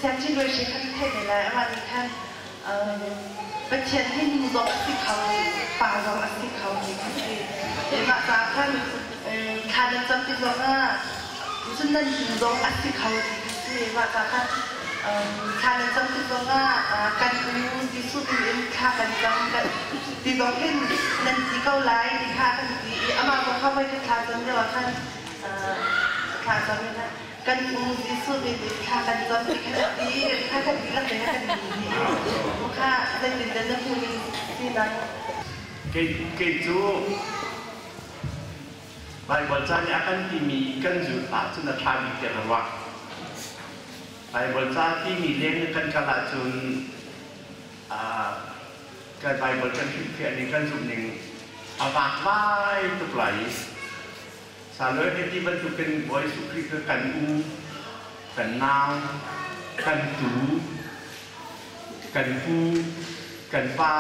Siang Chin Ruai khan theih ve lai. Amah nih khan Pathian hi nu zong a si kho, pa zong a si kho ti kha si. Mah caah khan thla nan cam tik zongah cun nan nu zong a si kho ti kha si. Mah caah khan thla nan cam tik zongah kan u Jesuh min in thla kan cam ti zong khin nan ti ko lai ti kha kan ti i amah zong kha voi khat thla cam lio ah khan thla cam in kan u Jesuh min in thla kan cam ti kha ti kha kan dihlak in kan ti kha zeitindah na hmuh ning si nang? Kei cu Baibal ca nih a kan timi kan zulh ahcun a ṭha bik tiah ka ruah. Baibal ca timi leng kan kal ahcun kan Baibal kan hrilhfiah ning kan zumh ning a vakvai tuk lai i Saloi hei ti bantukin Bawi Jesuh Khrih cu kan u, kan nau, kan tu, kan pu, kan pa,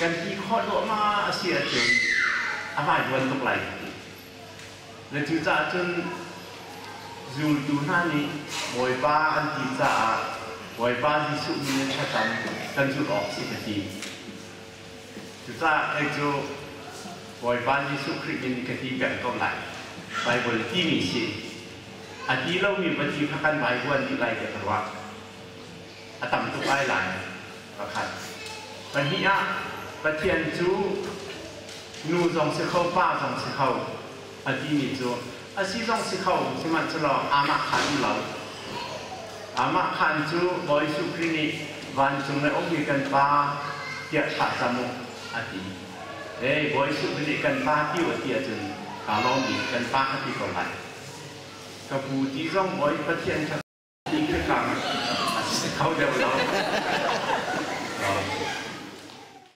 kan ti khawh duahmah a si ahcun a vaivuan tuk lai ka ti. Na cucaah cun zultu hna nih Bawipa an ti caah Bawipa Jesuh min in thlacam kan zulh awk si ka ti. Cucaah kei cu Bawipa Jesuh Khrih min ka ti peng ko lai. Baibal timi si. A ti lomi va ti kha kan vaivuan dih lai tiah ka ruah. A tam tuk ai lai. Pakhat. Pahnih ah Pathian cu nu zong si kho, pa zong si kho a timi cu a si zong si kho, sihmanhsehlaw amah khan um lo. Amah khan cu Bawi Jesuh Khrih nih vancung le ummi kan Pa tiah thlah cam u a ti. Hey, Bawi Jesuh Khrih nih kan Pa ti u a ti ahcun kaa lawm bik, kan Pa ka ti ko lai. Ka pu ti zong Bawi Pathian kha ti ka kang a si kho deuh lo.